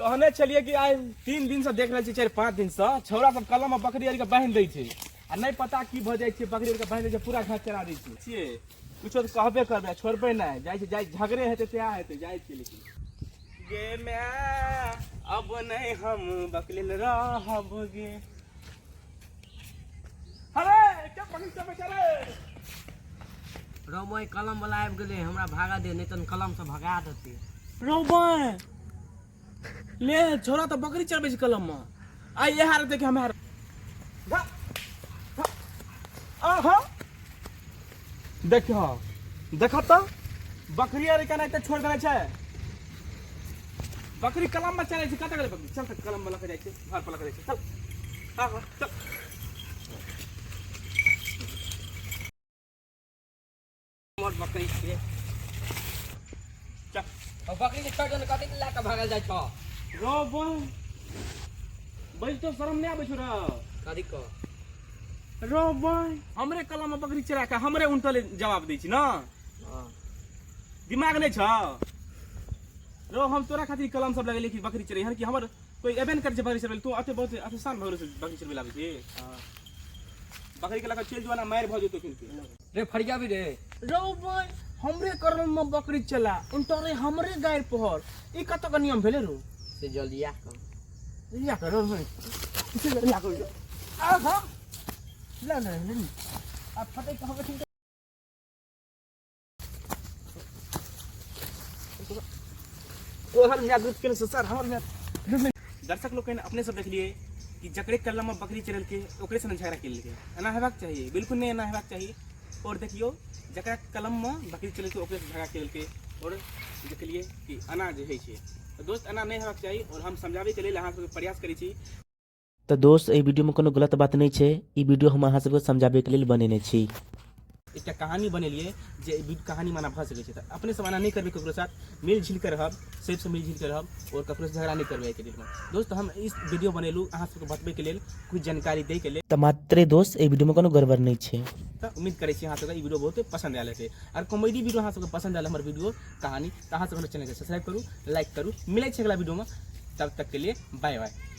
कहने छलियै कि आइ 3 दिन से देख रहल छी, 4-5 दिन से छौड़ा सब कलम में बकरी आर के बान्हि दै छै आ नहि पता की भऽ जाइ छै, बकरी आर के बान्हि दै छै, पूरा घास चरा दै छै। छियै कुछो तऽ कहबे करबै, छोड़बै नहि, जाइ छै जाइ झगड़े हेतै तैं हेतै, जाइ छियै। लेकिन गे माय अब नहि हम बकलेल रहब गे। अरे के बकरी चबे चले रौ कलम वाला आबि गेलै, हमरा भागा दे नहि तऽ कलम से भगा देतै। रौ ले छोरा तऽ बकरी चरबै छै कलम में, आइ इएह रहतै कि हम आहा देखियो देख तऽ बकरी आर केना एते छोड़ देने छै, बकरी कलम में चलै छै। कतऽ गेलै बकरी? चल तऽ कलम में लऽ के जाइ छै, घर पर लऽ के जाइ छै, चल। हाँ हाँ चल। हमर बकरी छियै। चल। और बकरी के छोड़ दे, कथी लए के भागल जाइ छौ? रौ बा बैठ तो शरम नहीं आबै छौ रे? कथी कह रौ बा हमरे कलम में बकरी चरा के हमरे उनटले जवाब दै छी ना? हाँ। दिमाग नहीं छौ रो? हम तोरा खातिर कलम सब लगेले कि बकरी चरे हन कि हमर कोई एबे न करै छै बकरी चरबै। तू अते बहुत आसान भऽ गेल बकरी चरबै लाबै छी। हाँ। बकरी के लगा चलि जो ना मारि भऽ जेतौ किनके। रे फरिया भी रे। रौ बा हमरे कलम में बकरी चला उनटरे हमरे गारि पहर, ई कतऽ के नियम भेलै रो? से जल्दी आ कम लिया करो लिया करो आहा ला ला ला आ फटे कहबै ठीक। तोहर माय दूध केने सर हमर माय। दर्शक लोग अपने सब देखलिए कि जकरे कलम में बकरी चढ़ेलकै ओकरे से झगड़ा केलकै। एना हेबाक चाहिए? बिल्कुल नहीं एना हेबाक चाहिए। और देखियो जकरा कलम में बकरी चढ़ेलकै ओकरे से झगड़ा केलकै और देखलिए कि एना जे होइ छै। तऽ दोस्त एना नहि हेबाक चाही और हम समझाबैके लेल अहाँ सबके प्रयास करै छी। तऽ दोस्त एहि वीडियोमे कोनो गलत बात नहि छै, ई वीडियो हम अहाँ सबके समझाबैके लेल बनेने छी। एकटा कहानी बनेलियै जे ई कहानी माना भऽ सकै छै। तऽ अपने सब एना नहि करबै, ककरो साथ मिल जुलि कऽ रहब, सबसँ मिल जुलि कऽ रहब और ककरोसँ झगड़ा नहि करबै आइके डेटमे। दोस्त हम इस वीडियो बनेलहुँ अहाँ सबके बतबैके लेल, कुछ जानकारी दैके लेल। तऽ मात्रे दोस्त एहि वीडियोमे कोनो गड़बड़ नहि छै। तऽ उम्मीद करै छी अहाँ सबके ई वीडियो बहुत पसन्द आयल हेतै। और कॉमेडी वीडियो अहाँ सबके पसन्द आयल हमर वीडियो कहानी तऽ अहाँ सब हमर चैनलके सब्सक्राइब करू, लाइक करू। मिलै छै अगला वीडियोमे, तब तक के लिए बाय बाय।